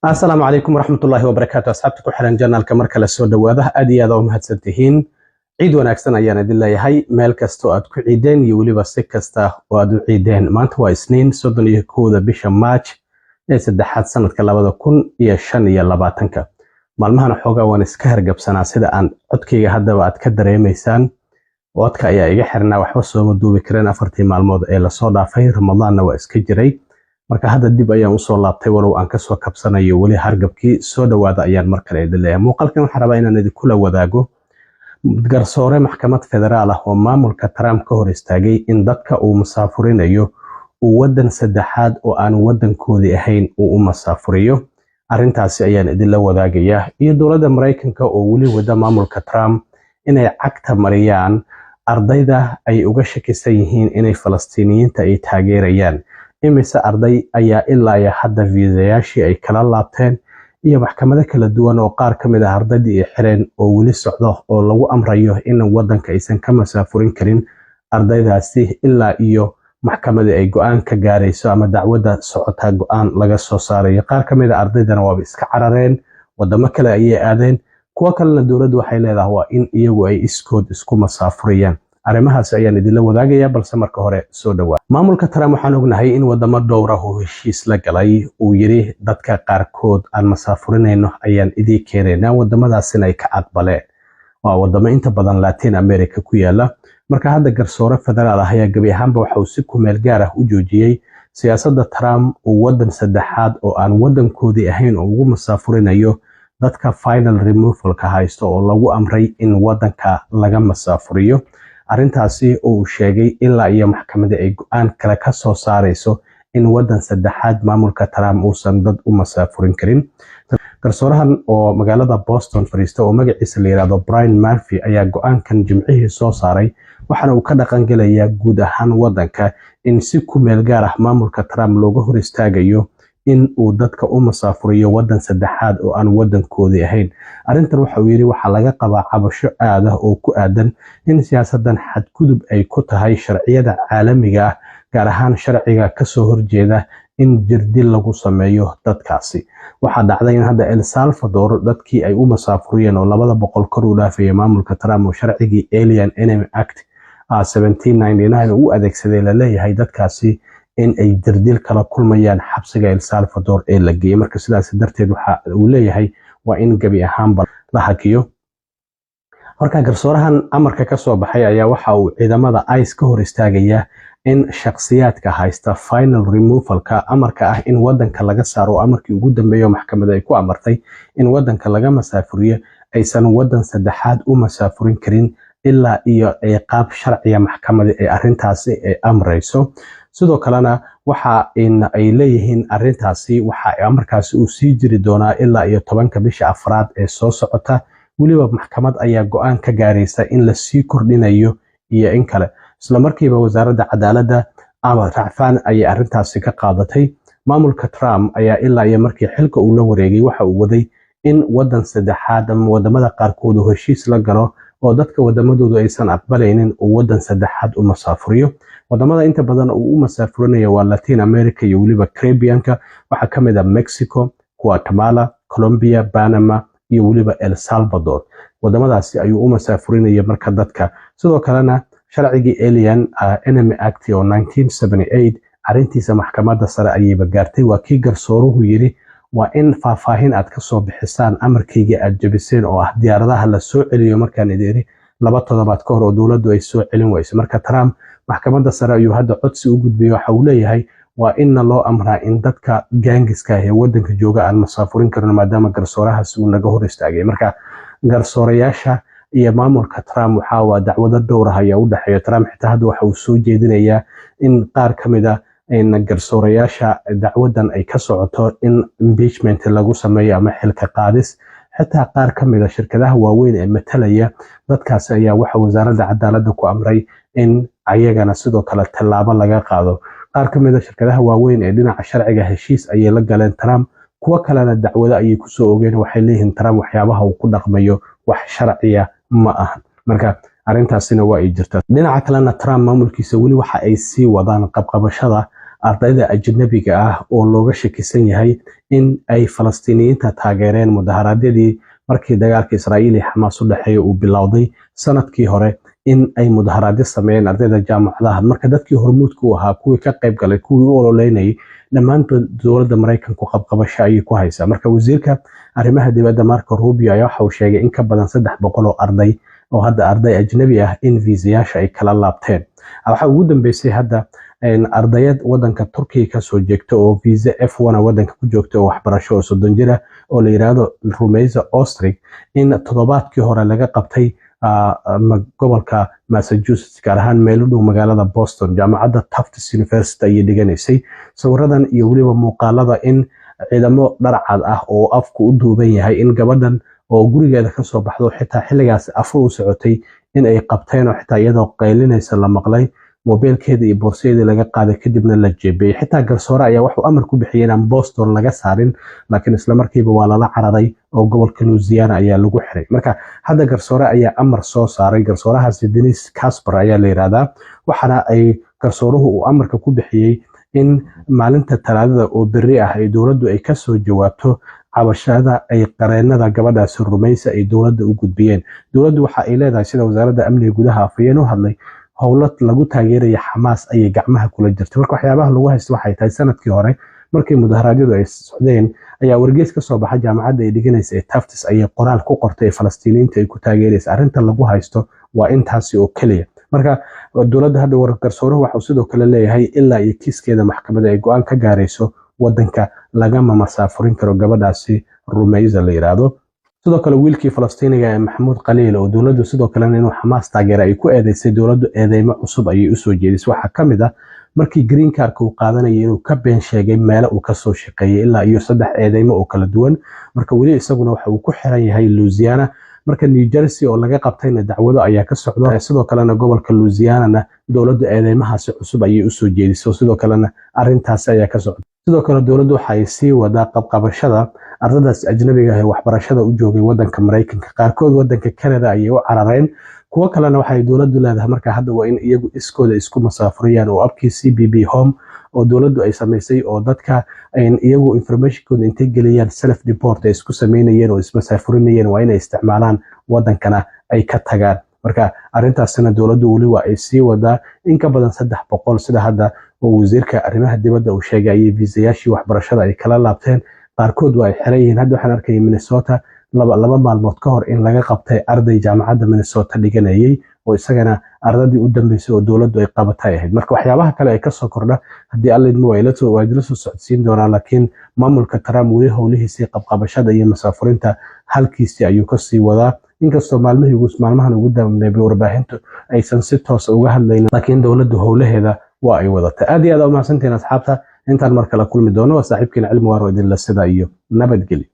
Asalaamu calaykum waraxmatullaahi wabarakaatu. Asxaabta ku xiran channelka, mar kale soo dhowaada. Aad iyo aad u mahadsan tihiin. Ciid wanaagsan ayaan idin leeyahay meel kasta oo aad ku ciideen iyo weliba si kasta oo aad u ciideen. Maanta waa Isniin, 31-da bisha March ee saddexaad, sanadka 2025-ka. Maalmahan xoogaa waan iska hargabsanaa, sida aan codkayga haddaba aad ka dareemaysaan. Codka ayaa iga xirnaa, waxba sooma duubi kareen 4-tii maalmood ee lasoo dhaafay. Ramadaanna waa iska jiray. Marka hadda dib ayaan usoo laabtay, walow aan kasoo kabsanayo weli hargabkii. Soo dhowaada ayaan mar kale idin leeyahay. Muuqaalkan waxaan rabaa inaan idinkula wadaago garsoore maxkamad federaal ah oo maamulka Trump ka hor istaagay in dadka uu masaafurinayo uu wadan saddexaad oo aan wadankoodii ahayn uu u masaafuriyo. Arrintaasi ayaan idinla wadaagayaa, iyo dowladda Maraykanka oo weli wada maamulka Trump inay cagta mariyaan ardayda ay uga shakisan yihiin inay Falastiiniyiinta ay taageerayaan. Imise arday ayaa ilaa iyo hadda viisayaashii ay kala laabteen, iyo maxkamado kala duwan oo qaar ka mid ah ardaydii ay xireen oo weli socdo, oo lagu amrayo in wadanka aysan ka masaafurin karin ardaydaasi ilaa iyo maxkamadii ay go-aan ka gaarayso ama dacwadda socota go-aan laga soo saarayo. Qaar ka mid ah ardaydana waaba iska carareen, wadamo kale ayay aadeen. Kuwo kalena dowladdu waxay leedahay waa in iyagu ay iskood isku masaafuriyaan. Arrimahaas ayaan idinla wadaagaya, balse marka hore soo dhawaa. Maamulka Trump waxaan ognahay in wadamo dhowr ah uu heshiis la galay, uu yiri dadka qaarkood aan masaafurinayno ayaan idii keenaynaa, wadamadaasina ay ka aqbaleen. Waa wadamo inta badan Latin America ku yaala. Marka hadda garsoore federaal ah ayaa gebi ahaanba waxa uu si kumeel gaar ah u joojiyey siyaasadda Trump uu wadan saddexaad oo aan wadankoodii ahayn oo ugu masaafurinayo dadka final removalka haysto oo lagu amray in wadanka laga masaafuriyo. Arrintaasi oo uu sheegay ilaa iyo maxkamadii ay go-aan kale ka soo saarayso in wadan saddexaad maamulka Trump uusan dad u masaafurin karin. Garsoorahan oo magaalada Boston fadhiista oo magaciisa la yiraahdo Brian Murphy ayaa go-aankan Jimcihii soo saaray, waxaana uu ka dhaqangelayaa guud ahaan wadanka in si ku meel gaar ah maamulka Trump looga hor istaagayo in uu dadka u masaafuriyo wadan saddexaad oo aan wadankoodii ahayn. Arrintan waxa uu yidhi waxaa laga qabaa cabasho aad ah oo ku aadan in siyaasadan xadgudub ay ku tahay sharciyada caalamiga ah, gaar ahaan sharciga kasoo horjeeda in jirdil lagu sameeyo dadkaasi. Waxaa dhacday in hadda El Salvador dadkii ay u masaafuriyeen oo 200 kor u dhaafaya maamulka Trump oo sharcigii Alien Enemy Act 1799 u adeegsaday, laleeyahay dadkaasi in ay jirdil kala kulmayaan xabsiga El Salvador ee la geeyey. Marka sidaas darteed waxa uu leeyahay waa in gebi ahaanba la hakiyo. Marka garsoorahan amarka ka soo baxay ayaa waxa uu ciidamada ICE ka hor istaagaya in shakhsiyaadka haysta final removalka, amarka ah in wadanka laga saaro, amarkii ugu dambeeyo maxkamada ay ku amartay in wadanka laga masaafuriyo, aysan wadan saddexaad u masaafurin karin ilaa iyo ciqaab sharciya maxkamada ee arrintaasi ay amrayso. Sidoo kalena waxa ay leeyihiin arrintaasi waxa amarkaasi uu sii jiri doonaa ilaa iyo 10-ka bisha afraad ee soo socota. Weliba maxkamad ayaa go-aan ka gaaraysa in lasii kordhinayo iyo in kale. Isla markiiba Wasaaradda Cadaaladda ama racfaan ayay arrintaasi ka qaadatay. Maamulka Trump ayaa ilaa iyo markii xilka uu la wareegay waxa uu waday in wadan saddexaad ama wadamada qaarkood uu heshiis la galo oo dadka wadamadoodu aysan aqbalaynin uu wadan saddexaad u masaafuriyo. Wadamada inta badan uu u masaafurinayo waa Latin America iyo weliba Caribbeanka. Waxaa ka mid ah Mexico, Guatemala, Colombia, Panama iyo weliba El Salvador. Wadamadaasi ayuu u masaafurinaya marka dadka. Sidoo kalena sharcigii Alien Enemy Act oo 1978 arrintiisa maxkamadda sare ayayba gaartay. Waa kii garsooruhu yidhi waa in faahfaahin aad kasoo bixisaan amarkayga aad jebiseen oo ah diyaaradaha la soo celiyo markaan idin iri 2 toddobaad ka hor, oo dowladdu ay soo celin weyso. Marka Trump maxkamadda sare ayuu hadda codsi u gudbiyey. Waxa uu leeyahay waa inna loo amraa in dadka gangska ee wadanka jooga aan masaafurin karno, maadaama garsoorahaasi uu naga hor istaagay. Marka garsoorayaasha iyo maamulka Trump waxaa waa dacwado dhowr ah ayaa u dhexeeya. Trump xitaa hadda waxa uu soo jeedinayaa in qaar ka mid ah garsoorayaasha dacwadan ay ka socoto in impeachment lagu sameeyo ama xilka qaadis. Xitaa qaar ka mid ah shirkadaha waaweyn ee matalaya dadkaasi ayaa waxa Wasaaradda Cadaaladda ku amray in ayagana sidoo kale tallaabo laga qaado. Qaar ka mid ah shirkadaha waaweyn ee dhinaca sharciga heshiis ayay la galeen Trump, kuwo kalena dacwado ayay kusoo ogeen. Waxay leeyihiin Trump waxyaabaha uu ku dhaqmayo wax sharciya ma ahan. Marka arrintaasina waa ay jirtaa. Dhinaca kalena, Trump maamulkiisa weli waxa ay sii wadaan qabqabashada Ardayda ajnabiga ah oo looga shakisan yahay in ay Falastiiniyiinta taageereen mudaharaadyadii markii dagaalka Israa'iil iyo Xamaas u dhexeeya uu bilowday sanadkii hore, in ay mudaharaadyo sameeyeen ardayda jaamacadaha. Marka dadkii hormuudka u ahaa, kuwii ka qayb galay, kuwii u ololeynayay, dhammaantood dowladda Maraykanku qabqabasho ayay ku haysaa. Marka wasiirka arrimaha dibadda Marco Rubio ayaa waxa uu sheegay in ka badan 300 oo arday oo hadda arday ajnabi ah in viisayaasha ay kala laabteen. Waxaa ugu dambeysay hadda ardayad wadanka Turkiga kasoo jeegta oo visa F1 wadanka ku joogta oo waxbarasho oo 30 jir ah oo la yiraahdo Rumeysa Ozturk, in toddobaadkii hore laga qabtay gobolka Massachusetts, gaar ahaan meel u dhow magaalada Boston. Jaamacadda Tufts University ayay dhiganaysay. Sawiradan iyo weliba muuqaalada in ciidamo dharcad ah oo afku u duuban yahay in gabadhan oo gurigeeda kasoo baxdo, xitaa xilligaas afur u socotay, in ay qabteen oo xitaa iyadoo qaylinaysa la maqlay, mobeelkeeda iyo boorsadeedii laga qaaday, kadibna la jeebiyey. Xitaa garsoore ayaa wuxuu amar ku bixiyey inaan Boston laga saarin, laakiin isla markiiba waa lala cararay oo gobolka Louisiana ayaa lagu xiray. Marka hadda garsoore ayaa amar soo saaray. Garsoorahaasi Denise Casper ayaa la yiraahdaa, waxaana ay garsooruhu uu amarka ku bixiyey in maalinta Talaadada oo berri ah ay dowladdu ay kasoo jawaabto cabashada ay qareenada gabadhaasi Rumaysa ay dowladda u gudbiyeen. Dowladdu waxa ay leedahay, sida Wasaaradda Amniga Gudaha afhayeen u hadlay, howlo lagu taageeraya Xamaas ayay gacmaha kula jirtay. Marka waxyaabaha lagu haysto waxay tahay, sanadkii hore markii mudaharaadyadu ay socdeen ayaa wargeys ka soo baxa jaamacadda ay dhiganaysa ee Tufts ayay qoraal ku qortay ee Falastiiniyiinta ay ku taageeraysa. Arrinta lagu haysto waa intaasi oo keliya. Marka dowladda hadda garsooruhu waxuu sidoo kale leeyahay, ilaa iyo kiiskeeda maxkamadda ay go-aan ka gaarayso, wadanka lagama masaafurin karo gabadhaasi Rumaysa la yiraahdo. Sidoo kale wiilkii Falastiiniga ee Maxamuud Khaliil, oo dowladdu sidoo kalena inuu Xamaas taageera ay ku eedeysay, dowladdu eedeymo cusub ayay usoo jeedisay. Waxaa ka mid ah markii green cardka uu qaadanayay inuu ka been sheegay meelo uu kasoo shaqeeyay, ilaa iyo saddex eedeymo oo kala duwan. Marka weli isaguna waxa uu ku xiran yahay Louisiana. Marka New Jersey oo laga qabtayna dacwado ayaa ka socda. Sidoo kalena gobolka Louisianana dowladdu eedeymahaasi cusub ayay usoo jeedisay, sidoo kalena arintaasi ayaa ka socda. Sidoo kale dowladdu waxa ay sii wadaa qabqabashada ardadaas ajnabiga ah ee waxbarashada u joogay wadanka Maraykanka. Qaarkood wadanka Canada ayay u carareen, kuwo kalena waxay dowladdu leedahay marka hadda waa in iyagu iskooda isku masaafuriyaan, oo appkii CBP Home oo dowladdu ay samaysay oo dadka iyagu informationkooda intay geliyaan self deport ay isku sameynayeen oo ismasaafurinayeen, waa inay isticmaalaan, wadankana ay ka tagaan. Marka arrintaasina dowladdu weli waa ay sii wadaa. In ka badan 300, sida hadda oo wasiirka arrimaha dibadda uu sheegay, ayay viisayaashii waxbarashada ay kala laabteen. Qaarkood waa ay xiran yihiin. Hadda waxaan arkayay Minnesota 2 maalmood ka hor in laga qabtay arday jaamacadda Minnesota dhiganayay oo isagana ardadii u dambeysay oo dowladdu ay qabatay ahayd. Marka waxyaabaha kale ay kasoo kordha, haddii Alla idmo, waa idila soo socodsiin doonaa. Laakiin maamulka Trump weli howlihiisii qabqabashada iyo masaafurinta halkiisii ayuu kasii wadaa, inkastoo maalmahan ugu dambeeyay warbaahintu aysan si toos uga hadlaynin, laakiin dowladdu howlaheeda waa ay wadatay. Aad iyo aad umahadsantihiin asxaabta. Intaan mar kale kulmi doono, waa saaxiibkiina Cilmi Waaro idinla sida iyo nabadgelyo.